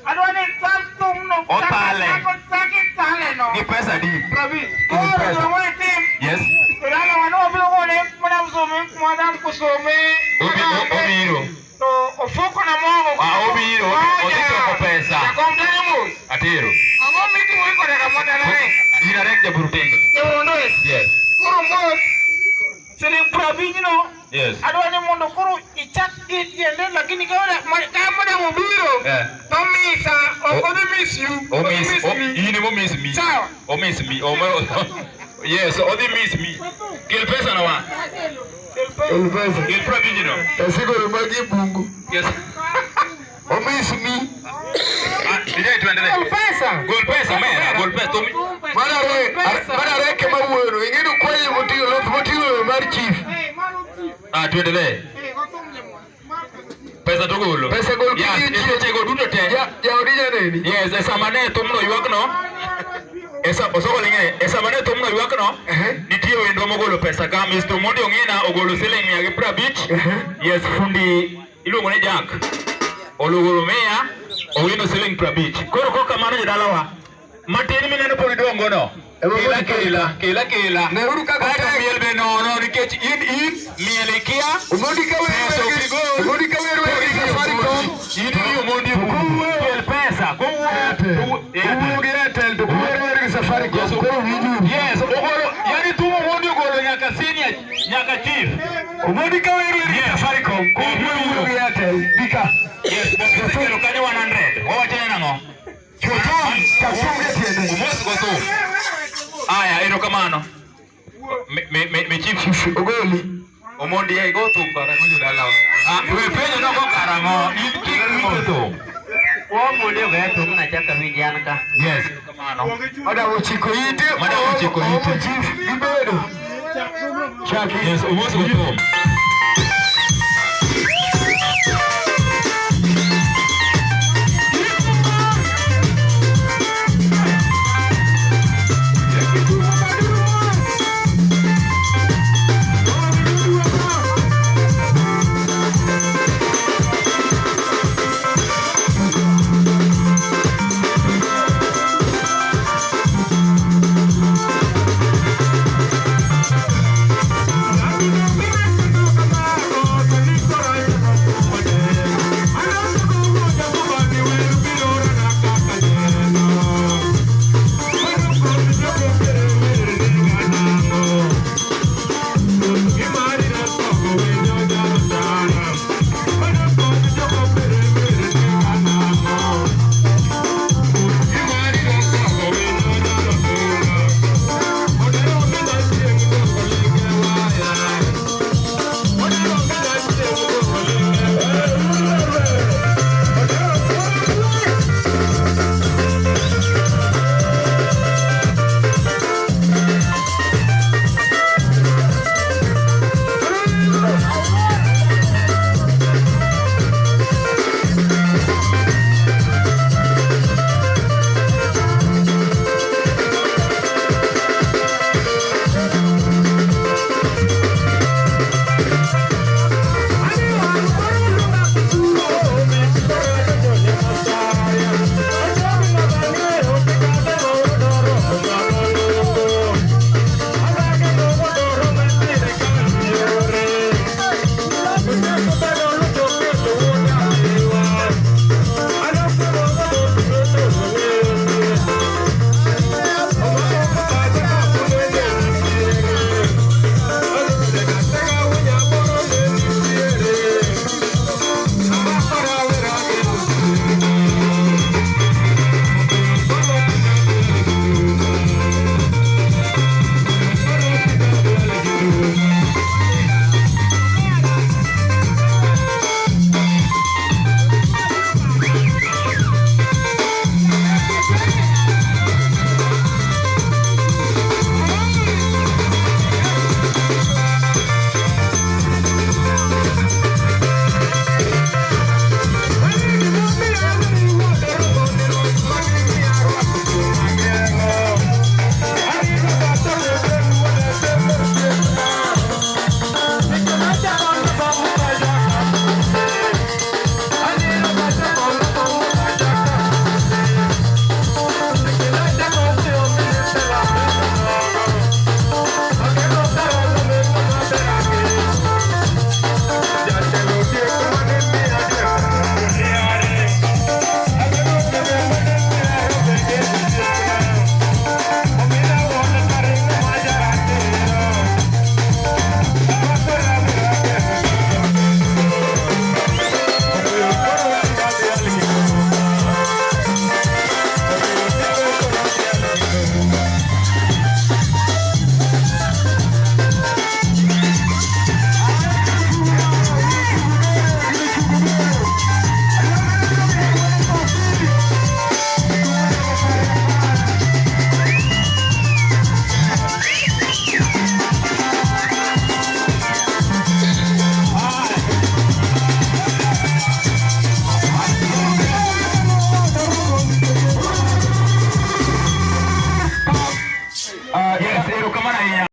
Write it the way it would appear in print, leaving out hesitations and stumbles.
Adwa ni ithal thumno. Othale. Chak ithale no. Gi pesa di. Prabich. Koro pesa. gima itim. Yes. Dala wano wabiro gone madam Sumi, madam Kusumi. Obiro. To ofuko na mogo. Ah, obiro, odhi choko pesa. Jakom tani mos. Atero. Ang'o mitimo ikoda kamoro dalane? In arek jaburu tinga. Jawuondo e. Yes. Koro mos. Siling prabich no. Yes. Adwa ni mondo koro ichak gi tiende lakini ka ka madam obiro Eh. to misa ok odhi miss you. O Odhi miss, miss o, me. in emo miss me. Sawa. O miss me. O, yes, odhi miss me. Kel pesa na wa. Kel pesa. Kel prabich no. Pesa igolo magi e bungu. Yes. Omis mi. Ah, DJ tuendelee. Gol pesa. Gol pesa mera, gol pesa. Tumi. Mana reke ma wuoyono. Ing'e ni kwayo moting'o luth moting'o mar chief. Eh, mano chief. Ah, tuendelee. Eh, go thum jamwa. Ma pesa chief. Pesa to golo. Pesa gol Yes, kidhi e sechego duto te. Jaodi janeni. Yes, e sama ne thumno ywakno. E sa osoko ling'e, e sama ne thumno ywakno, nitie wendwa mogolo pesa ka Mr. Omondi Ong'ina ogolo siling 150. Yes, fundi iluongo ni Jack. Olugolo 100, owino siling 50. Koro kok kamano jodalawa, matin mineno pod idongo no. Ema Kela pod kela, kela kela. Neuru kaka Kaeto tek. miel be nono nikech in miel ikia. Omondi ka wer Pesa wer ok gi igol. Omondi ka wer wer gi Safaricom. In gi Omondi kel pesa. Kowuoyo. Kowuoyo gi Airtel to kuwer wer gi Safaricom. Koro winjuru. Yes, ogolo, yani thum Omondi ogolo nyaka senior, nyaka chief. Omondi ka wer wer gi Safaricom. Kowuoyo gi Airtel. Bika. Yes, osekelo kanyo 100. Wawacho ni nang'o? Chuothum. Chak thum gi tiende. Umos go thum. Aya, erokamano. Me chief Ogoli. Omondi ei go thum karang'o jodalawa. Ah, we penjo noko karang'o. In kik winjo thum. Omondi ogoya thum nachako awinj an ka. Yes, erokamano. Madam ochiko ite. Madam ochiko ite. Omo chief gibedo. Chaki. Yes, umos go thum. Yes, erokamano ahinya.